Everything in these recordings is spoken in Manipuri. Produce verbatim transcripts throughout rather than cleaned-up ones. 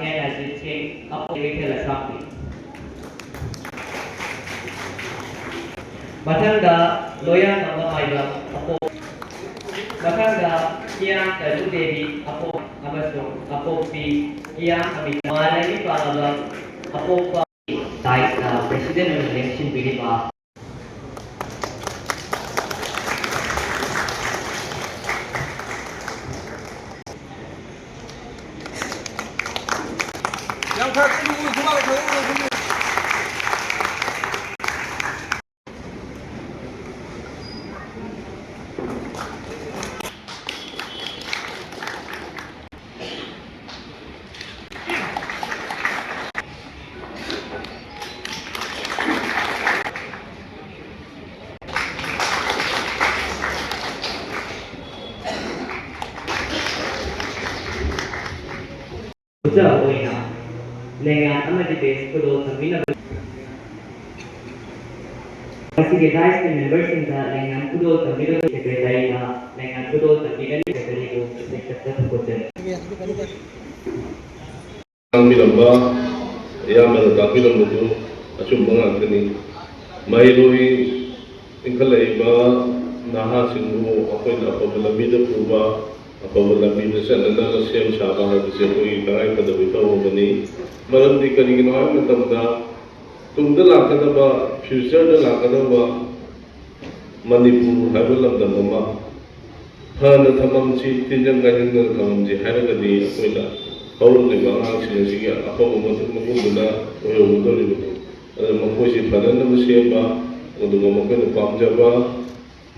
ꯑꯦꯟ ꯑꯖꯤꯠ ꯁꯤꯡ, ꯑꯄꯣꯛꯄꯤ ꯀꯩꯊꯦꯜ ꯑꯁꯥꯡꯕꯤ꯫ ꯃꯊꯪꯗ ꯂꯣꯌꯥꯉꯝꯕ ꯃꯥꯏꯕꯝ ꯑꯄꯣꯛ-, ꯃꯊꯪꯗ ꯀꯤꯌꯥꯡ ꯀꯩꯔꯨ ꯗꯦꯕꯤ ꯑꯄꯣꯛ ꯑꯃꯁꯨꯡ ꯑꯄꯣꯛꯄꯤ ꯀꯤꯌꯥꯡ ꯑꯃꯤꯇꯥ ꯃꯥꯂꯦꯝꯒꯤ ꯄꯥꯜꯂꯕ ꯑꯄꯣꯛꯄ ꯇꯥꯏꯁꯇ ꯄ꯭ꯔꯦꯁꯤꯗꯦꯟ ꯑꯣꯏꯅ ꯂꯦꯡꯁꯤꯟꯕꯤꯔꯤꯕ ꯑꯣꯖꯥ ꯑꯣꯏꯅ ꯂꯩꯉꯥꯛ ꯑꯃꯗꯤ ꯕꯦꯁ ꯈꯨꯗꯣꯜ ꯇꯝꯕꯤꯅꯕ꯫ ꯃꯁꯤꯒꯤ ꯗꯥꯏꯁꯀꯤ ꯃꯦꯝꯕꯔꯁꯤꯡꯗ ꯂꯩꯉꯥꯛ ꯈꯨꯗꯣꯜ ꯇꯝꯕꯤꯅꯕ ꯁꯦꯀ꯭ꯔꯦꯇꯔꯤꯅ ꯂꯩꯉꯥꯛ ꯈꯨꯗꯣꯜ ꯇꯝꯕꯤꯒꯅꯤ꯫ ꯁꯦꯀ꯭ꯔꯦꯇꯔꯤꯕꯨ ꯁꯦꯛꯇ ꯈꯨꯗꯣꯜ ꯉꯥꯡꯕꯤꯔꯝꯕ, ꯑꯌꯥꯝꯕꯅ ꯇꯥꯛꯄꯤꯔꯝꯕꯗꯨ ꯑꯆꯨꯝꯕ ꯉꯥꯛꯇꯅꯤ꯫ ꯃꯍꯩꯔꯣꯏ ꯏꯟꯈꯠꯂꯛꯏꯕ ꯅꯍꯥꯁꯤꯡꯕꯨ ꯑꯩꯈꯣꯏꯅ ꯑꯐꯕ ꯂꯝꯕꯤꯗ ꯄꯨꯕ, ꯑꯐꯕ ꯂꯝꯕꯤꯗ ꯆꯠꯅꯅꯕ ꯁꯦꯝ ꯁꯥꯕ ꯍꯥꯏꯕꯁꯤ ꯑꯩꯈꯣꯏꯒꯤ ꯇꯉꯥꯏꯐꯗꯕ ꯏꯊꯧ ꯑꯃꯅꯤ꯫ ꯃꯔꯝꯗꯤ ꯀꯔꯤꯒꯤꯅꯣ ꯍꯥꯏꯕ ꯃꯇꯝꯗ, ꯇꯨꯡꯗ ꯂꯥꯛꯀꯗꯕ, ꯐ꯭ꯌꯨꯆꯔꯗ ꯂꯥꯛꯀꯗꯕ ꯃꯅꯤꯄꯨꯔ ꯍꯥꯏꯕ ꯂꯝꯗꯝ ꯑꯃ ꯐꯅ ꯊꯝꯐꯝꯁꯤ, ꯇꯤꯟꯖꯪ ꯀꯥꯏꯖꯪꯗꯅ ꯊꯝꯐꯝꯁꯤ ꯍꯥꯏꯔꯒꯗꯤ ꯑꯩꯈꯣꯏꯅ ꯍꯧꯔꯛꯂꯤꯕ ꯑꯉꯥꯡꯁꯤꯡ ꯑꯁꯤꯒꯤ ꯑꯐꯕ ꯃꯇꯨꯡ ꯃꯒꯨꯟꯗꯨꯅ ꯑꯣꯏꯍꯧꯒꯗꯧꯔꯤꯕꯅꯤ꯫ ꯑꯗꯨꯅ ꯃꯈꯣꯏꯁꯤ ꯐꯅꯅꯕ ꯁꯦꯝꯕ, ꯑꯗꯨꯒ ꯃꯈꯣꯏꯅ ꯄꯥꯝꯖꯕ,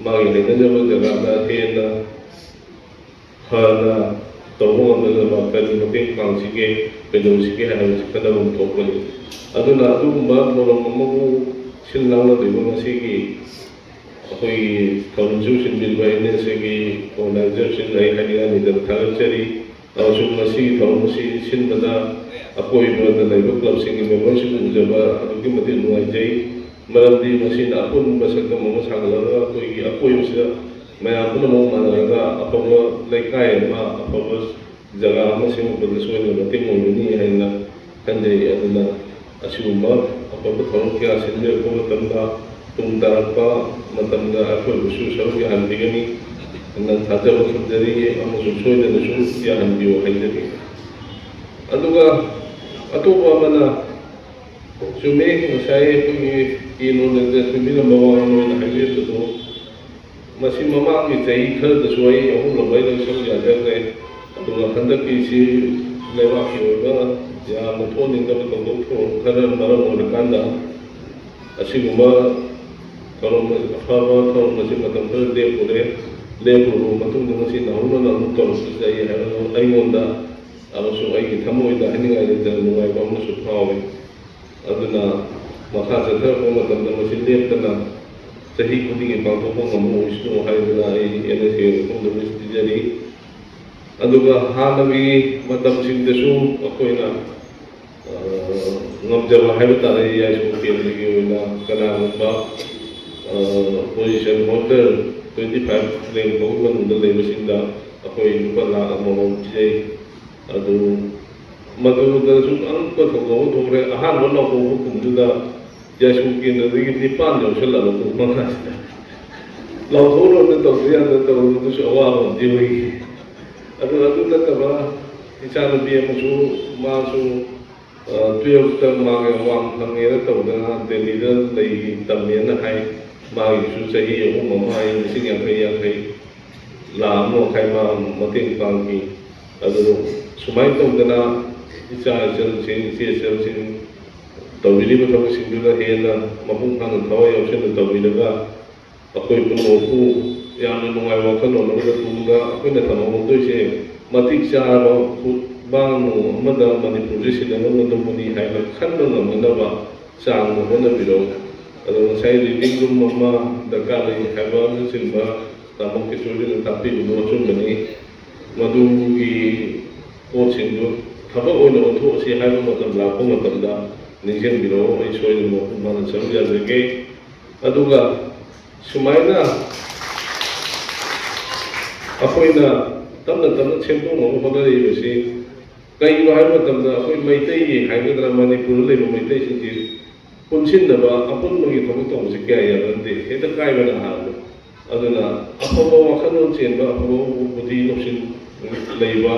ꯃꯥꯒꯤ ꯂꯩꯅꯖꯕ ꯖꯒꯥꯗ ꯍꯦꯟꯅ ꯐꯅ ꯇꯧꯕ ꯉꯝꯅꯅꯕ ꯀꯔꯤ ꯃꯇꯦꯡ ꯄꯥꯡꯁꯤꯒꯦ, ꯀꯩꯗꯧꯁꯤꯒꯦ ꯍꯥꯏꯕꯁꯤ ꯈꯟꯅꯐꯝ ꯊꯣꯛꯄꯅꯤ꯫ ꯑꯗꯨꯅ ꯑꯗꯨꯒꯨꯝꯕ ꯊꯧꯔꯝ ꯑꯃꯕꯨ ꯁꯤꯜ ꯂꯥꯡꯂꯗꯣꯏꯕ ꯉꯁꯤꯒꯤ ꯑꯩꯈꯣꯏꯒꯤ ꯊꯧꯔꯝꯁꯤ ꯎꯁꯤꯟꯕꯤꯔꯤꯕ ꯑꯦꯟ ꯑꯦꯁ ꯑꯦꯒꯤ ꯑꯣꯔꯒꯅꯥꯏꯖꯔꯁꯤꯡꯗ ꯑꯩ ꯍꯥꯏꯅꯤꯡꯉꯥꯏ ꯂꯩꯇꯅ ꯊꯥꯒꯠꯆꯔꯤ꯫ ꯑꯃꯁꯨꯡ ꯃꯁꯤꯒꯤ ꯊꯧꯔꯝ ꯑꯁꯤ ꯁꯤꯟꯕꯗ ꯑꯀꯣꯏꯕꯗ ꯂꯩꯕ ꯀ꯭ꯂꯕꯁꯤꯡꯒꯤ ꯃꯦꯝꯕꯔꯁꯤꯡ ꯎꯖꯕ ꯑꯗꯨꯛꯀꯤ ꯃꯇꯤꯛ ꯅꯨꯡꯉꯥꯏꯖꯩ꯫ ꯃꯔꯝꯗꯤ ꯃꯁꯤꯅ ꯑꯄꯨꯟꯕ ꯁꯛꯇꯝ ꯑꯃ ꯁꯥꯒꯠꯂꯒ ꯑꯩꯈꯣꯏꯒꯤ ꯑꯀꯣꯏꯕꯁꯤꯗ ꯃꯌꯥꯝ ꯄꯨꯝꯅꯃꯛ ꯃꯥꯟꯅꯔꯒ ꯑꯐꯕ ꯂꯩꯀꯥꯏ ꯑꯃ, ꯑꯐꯕ ꯖꯒꯥ ꯑꯃ ꯁꯦꯝꯒꯠꯄꯗꯁꯨ ꯑꯩꯅ ꯃꯇꯦꯡ ꯑꯣꯏꯒꯅꯤ ꯍꯥꯏꯅ ꯈꯟꯖꯩ꯫ ꯑꯗꯨꯅ ꯑꯁꯤꯒꯨꯝꯕ ꯑꯐꯕ ꯊꯧꯔꯝ ꯀꯌꯥ ꯁꯤꯟꯕꯤꯔꯛꯄ ꯃꯇꯝꯗ, ꯇꯨꯡ ꯇꯥꯔꯛꯄ ꯃꯇꯝꯗ ꯑꯩꯈꯣꯏꯕꯨꯁꯨ ꯁꯔꯨꯛ ꯌꯥꯍꯟꯕꯤꯒꯅꯤ ꯍꯥꯏꯅ ꯊꯥꯖꯕ ꯊꯝꯖꯔꯤ, ꯑꯃꯁꯨꯡ ꯁꯣꯏꯗꯅꯁꯨ ꯌꯥꯍꯟꯕꯤꯌꯨ ꯍꯥꯏꯖꯔꯤ꯫ ꯑꯗꯨꯒ ꯑꯇꯣꯞꯄ ꯑꯃꯅ, ꯆꯨꯝꯃꯤ, ꯉꯁꯥꯏ ꯑꯩꯈꯣꯏꯒꯤ ꯀꯦ ꯅꯣꯂꯦꯟꯗ ꯊꯣꯏꯕꯤꯅ ꯃꯃꯥꯡ ꯑꯣꯏꯅ ꯍꯥꯏꯕꯤꯔꯛꯄꯗꯣ, ꯃꯁꯤ ꯃꯃꯥꯡꯒꯤ ꯆꯍꯤ ꯈꯔꯗꯁꯨ ꯑꯩ ꯑꯍꯨꯝꯂꯛ ꯃꯔꯤꯔꯛ ꯁꯔꯨꯛ ꯌꯥꯖꯈ꯭ꯔꯦ꯫ ꯑꯗꯨꯒ ꯍꯟꯗꯛꯀꯤꯁꯤ ꯂꯩꯕꯥꯛꯀꯤ ꯑꯣꯏꯕ ꯌꯥꯝꯅ ꯊꯣꯛꯍꯟꯅꯤꯡꯗꯕ ꯊꯧꯗꯣꯛ ꯊꯣꯛꯑꯕ ꯈꯔ ꯃꯔꯝ ꯑꯣꯏꯔꯀꯥꯟꯗ ꯑꯁꯤꯒꯨꯝꯕ ꯊꯧꯔꯝ, ꯑꯐꯕ ꯊꯧꯔꯝ ꯑꯁꯤ ꯃꯇꯝ ꯈꯔ ꯂꯦꯞꯄꯨꯔꯦ꯫ ꯂꯦꯞꯄꯨꯔꯕ ꯃꯇꯨꯡꯗ ꯉꯁꯤ ꯅꯧꯍꯧꯅꯅ ꯑꯃꯨꯛ ꯇꯧꯔꯛꯄꯁꯤꯗ ꯑꯩ ꯍꯥꯏꯕ ꯑꯩꯉꯣꯟꯗ ꯑꯃꯁꯨꯡ ꯑꯩꯒꯤ ꯊꯃꯣꯏꯗ ꯍꯥꯏꯅꯤꯡꯉꯥꯏ ꯂꯩꯇꯅ ꯅꯨꯡꯉꯥꯏꯕ ꯑꯃꯁꯨ ꯐꯥꯎꯏ꯫ ꯑꯗꯨꯅ ꯃꯈꯥ ꯆꯠꯊꯔꯛꯄ ꯃꯇꯝꯗ ꯃꯁꯤ ꯂꯦꯞꯇꯅ ꯆꯍꯤ ꯈꯨꯗꯤꯡꯒꯤ ꯄꯥꯡꯊꯣꯛꯄ ꯉꯝꯕ ꯑꯣꯏꯁꯅꯨ ꯍꯥꯏꯗꯨꯅ ꯑꯩ ꯑꯦꯟ ꯑꯦꯁ ꯑꯦ ꯃꯐꯝꯗ wish ꯄꯤꯖꯔꯤ꯫ ꯑꯗꯨꯒ ꯍꯥꯟꯅꯒꯤ ꯃꯇꯝꯁꯤꯡꯗꯁꯨ ꯑꯩꯈꯣꯏꯅ, ꯑ, ꯉꯝꯖꯕ ꯍꯥꯏꯕ ꯇꯥꯔꯦ, ꯌꯥꯏꯁꯀꯨꯜ ꯀꯦꯟꯗ꯭ꯔꯒꯤ ꯑꯣꯏꯅ ꯀꯅꯥꯒꯨꯝꯕ, ꯑ, position holder twenty five rank ꯐꯥꯎꯒꯤ ꯃꯅꯨꯡꯗ ꯂꯩꯕꯁꯤꯡꯗ ꯑꯩꯈꯣꯏ ꯂꯨꯄꯥ ꯂꯥꯈ ꯑꯃꯃꯝ ꯄꯤꯖꯩ꯫ ꯑꯗꯨ ꯃꯗꯨꯗꯁꯨ ꯑꯉꯛꯄ ꯊꯧꯗꯣꯛ ꯑꯃ ꯊꯣꯛꯈ꯭ꯔꯦ꯫ ꯑꯍꯥꯟꯕ ꯂꯥꯎꯊꯣꯛꯄ ꯀꯨꯝꯗꯨꯗ ꯌꯥꯏꯁꯀꯨꯜ ꯀꯦꯟꯗ꯭ꯔꯗꯒꯤ ꯅꯤꯄꯥꯟ ꯌꯥꯎꯁꯜꯂꯛꯑꯕ ꯄꯨꯡ ꯃꯉꯥꯁꯤꯗ꯫ ꯂꯥꯎꯊꯣꯛꯎꯔꯣꯅ ꯇꯧꯕ ꯌꯥꯗ ꯇꯧꯔꯨꯕꯗꯨꯁꯨ ꯑꯋꯥꯕ ꯑꯃꯗꯤ ꯑꯣꯏꯈꯤ꯫ ꯑꯗꯨ, ꯑꯗꯨ ꯅꯠꯇꯕ ꯏꯆꯥꯅꯨꯄꯤ ꯑꯃꯁꯨ, ꯃꯥꯁꯨ, ꯑ, twelfth ꯇ ꯃꯥꯒ ꯋꯥꯡ ꯐꯪꯉꯦꯅ ꯇꯧꯗꯅ ꯗꯦꯜꯂꯤꯗ ꯂꯩ, ꯇꯝꯃꯦꯅ ꯍꯥꯏ꯫ ꯃꯥꯒꯤꯁꯨ ꯆꯍꯤ ꯑꯍꯨꯝ ꯑꯃ ꯑꯩ ꯂꯤꯁꯤꯡ ꯌꯥꯡꯈꯩ, ꯌꯥꯡꯈꯩ, ꯂꯥꯈ ꯑꯃ ꯃꯈꯥꯏ ꯃꯥ ꯃꯇꯦꯡ ꯄꯥꯡꯈꯤ꯫ ꯑꯗꯨ ꯁꯨꯃꯥꯏꯅ ꯇꯧꯗꯅ ꯏꯆꯥ ꯏꯆꯜꯁꯤꯡ, ꯏꯆꯦ ꯏꯆꯜꯁꯤꯡ ꯇꯧꯕꯤꯔꯤꯕ ꯊꯕꯛꯁꯤꯡꯗꯨꯗ ꯍꯦꯟꯅ ꯃꯄꯨꯡ ꯐꯥꯅ ꯊꯋꯥꯏ ꯌꯥꯎꯁꯟꯅ ꯇꯧꯕꯤꯔꯒ ꯑꯩꯈꯣꯏ ꯄꯨꯝꯅꯃꯛꯄꯨ ꯌꯥꯝꯅ ꯅꯨꯡꯉꯥꯏꯕ ꯋꯥꯈꯜꯂꯣꯟ ꯑꯃꯗ ꯇꯨꯡꯗ ꯑꯩꯈꯣꯏꯅ ꯊꯝꯍꯧꯗꯣꯏꯁꯦ ꯃꯇꯤꯛ ꯆꯥꯔꯕ ꯈꯨꯠ ꯕꯥꯡ ꯅꯨꯡ ꯑꯃꯗ ꯃꯅꯤꯄꯨꯔꯁꯦ ꯁꯤꯟꯅꯕ ꯉꯝꯗꯧꯕꯅꯤ ꯍꯥꯏꯕ ꯈꯟꯕ ꯉꯝꯅꯅꯕ ꯆꯥꯡꯗ ꯍꯣꯠꯅꯕꯤꯔꯛꯎ꯫ ꯑꯗꯣ ꯉꯁꯥꯏ reading room ꯑꯃ ꯗꯔꯀꯥꯔ ꯂꯩ ꯍꯥꯏꯕ ꯑꯃꯅꯆꯤꯡꯕ ꯇꯥꯃꯣ ꯀꯤꯁꯣꯔꯒꯤꯅ ꯇꯥꯛꯄꯤꯕꯗꯨ ꯑꯆꯨꯝꯕꯅꯤ꯫ ꯃꯗꯨꯒꯤ ꯄꯣꯠꯁꯤꯡꯗꯨ ꯊꯕꯛ ꯑꯣꯏꯅ ꯑꯣꯟꯊꯣꯛꯑꯁꯤ ꯍꯥꯏꯕ ꯃꯇꯝ ꯂꯥꯛꯄ ꯃꯇꯝꯗ ꯅꯤꯡꯁꯤꯡꯕꯤꯔꯛꯑꯣ, ꯑꯩ ꯁꯣꯏꯗꯅ ꯃꯄꯨꯡ ꯐꯥꯅ ꯁꯔꯨꯛ ꯌꯥꯖꯒꯦ꯫ ꯑꯗꯨꯒ ꯁꯨꯃꯥꯏꯅ ꯑꯩꯈꯣꯏꯅ ꯇꯞꯅ ꯇꯞꯅ ꯁꯦꯝꯗꯣꯛꯅꯕ ꯍꯣꯠꯅꯔꯛꯏꯕꯁꯤ ꯀꯩꯅꯣ ꯍꯥꯏꯕ ꯃꯇꯝꯗ, ꯑꯩꯈꯣꯏ ꯃꯩꯇꯩꯒꯤ ꯍꯥꯏꯒꯗ꯭ꯔꯥ, ꯃꯅꯤꯄꯨꯔꯗ ꯂꯩꯕ ꯃꯩꯇꯩꯁꯤꯡꯁꯤ ꯄꯨꯟꯁꯤꯟꯅꯕ ꯑꯄꯨꯟꯕꯒꯤ ꯊꯕꯛ ꯇꯧꯕꯁꯤ ꯀꯌꯥ ꯌꯥꯒꯟꯗꯦ, ꯍꯦꯛꯇ ꯀꯥꯏꯕꯅ ꯍꯥꯜꯂꯦ꯫ ꯑꯗꯨꯅ ꯑꯐꯕ ꯋꯥꯈꯜꯂꯣꯟ ꯆꯦꯟꯕ, ꯑꯐꯕ ꯕꯨꯙꯤ ꯂꯧꯁꯤꯡ ꯂꯩꯕ,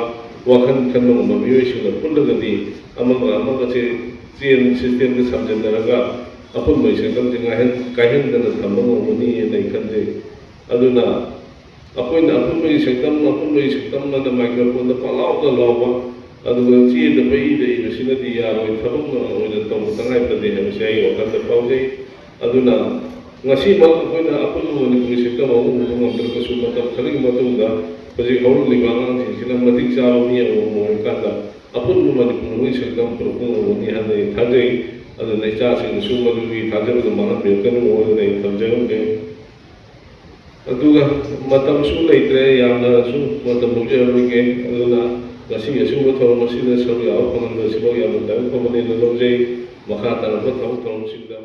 ꯋꯥꯈꯜ ꯈꯟꯕ ꯉꯝꯕ ꯃꯤꯑꯣꯏꯁꯤꯡꯅ ꯄꯨꯜꯂꯒꯗꯤ ꯑꯃꯒ ꯑꯃꯒꯁꯦ ꯆꯦꯟ ꯁꯤꯁꯇꯦꯝꯗ ꯁꯝꯖꯤꯟꯅꯔꯒ ꯑꯄꯨꯟꯕꯒꯤ ꯁꯛꯇꯝꯁꯦ ꯉꯥꯏꯍꯟ-, ꯀꯥꯏꯍꯟꯗꯅ ꯊꯝꯕ ꯉꯝꯒꯅꯤ ꯍꯥꯏꯅ ꯑꯩ ꯈꯟꯖꯩ꯫ ꯑꯗꯨꯅ ꯑꯩꯈꯣꯏꯅ ꯑꯄꯨꯟꯕꯒꯤ ꯁꯛꯇꯝ, ꯑꯄꯨꯟꯕꯒꯤ ꯁꯛꯇꯝ ꯑꯅ ꯃꯥꯏꯀ꯭ꯔꯣꯐꯣꯟꯗ ꯄꯪꯂꯥꯎꯗ ꯂꯥꯎꯕ, ꯑꯗꯨꯒ ꯆꯦꯗ ꯄꯪꯏꯗ ꯏꯕꯁꯤꯅꯗꯤ ꯌꯥꯔꯣꯏ, ꯊꯕꯛꯅ ꯑꯣꯏꯅ ꯇꯧꯕ ꯇꯉꯥꯏ ꯐꯗꯦ ꯍꯥꯏꯕꯁꯤ ꯑꯩꯒꯤ ꯋꯥꯈꯜꯗ ꯐꯥꯎꯖꯩ꯫ ꯑꯗꯨꯅ ꯉꯁꯤꯃꯛ ꯑꯩꯈꯣꯏꯅ ꯑꯄꯨꯟꯕ ꯃꯅꯤꯄꯨꯔꯤ ꯁꯛꯇꯝ ꯑꯃ ꯎꯕ ꯉꯝꯗ꯭ꯔꯒꯁꯨ, ꯃꯇꯝ ꯈꯔꯒꯤ ꯃꯇꯨꯡꯗ ꯍꯧꯖꯤꯛ ꯍꯧꯔꯛꯂꯤꯕ ꯑꯉꯥꯡꯁꯤꯡꯁꯤꯅ ꯃꯇꯤꯛ ꯆꯥꯕ ꯃꯤ ꯑꯃꯃꯝ ꯑꯣꯏꯔꯀꯥꯟꯗ ꯑꯄꯨꯟꯕ ꯃꯅꯤꯄꯨꯔ ꯂꯣꯟꯒꯤ ꯁꯛꯇꯝ ꯄꯨꯔꯛꯄ ꯉꯝꯒꯅꯤ ꯍꯥꯏꯅ ꯑꯩ ꯊꯥꯖꯩ꯫ ꯑꯗꯨꯅ ꯏꯆꯥꯁꯤꯡꯅꯁꯨ ꯃꯗꯨꯒꯤ ꯊꯥꯖꯕꯗ ꯃꯥꯡꯍꯟꯕꯤꯔꯛꯀꯅꯨ ꯍꯥꯏꯗꯨꯅ ꯑꯩ ꯊꯝꯖꯔꯝꯒꯦ꯫ ꯑꯗꯨꯒ ꯃꯇꯝꯁꯨ ꯂꯩꯇ꯭ꯔꯦ, ꯌꯥꯝꯅꯁꯨ ꯃꯇꯝ ꯂꯧꯖꯔꯔꯣꯏꯒꯦ꯫ ꯑꯗꯨꯅ ꯉꯁꯤꯒꯤ ꯑꯁꯤꯒꯨꯝꯕ ꯊꯧꯔꯝ ꯑꯁꯤꯗ ꯁꯔꯨꯛ ꯌꯥꯕ ꯐꯪꯍꯟꯕꯁꯤꯐꯥꯎ ꯌꯥꯝꯅ ꯂꯥꯏꯕꯛ ꯐꯕꯅꯦꯅ ꯂꯧꯖꯩ꯫ ꯃꯈꯥ ꯇꯥꯔꯛꯄ ꯊꯕꯛ ꯊꯧꯔꯝꯁꯤꯡꯗ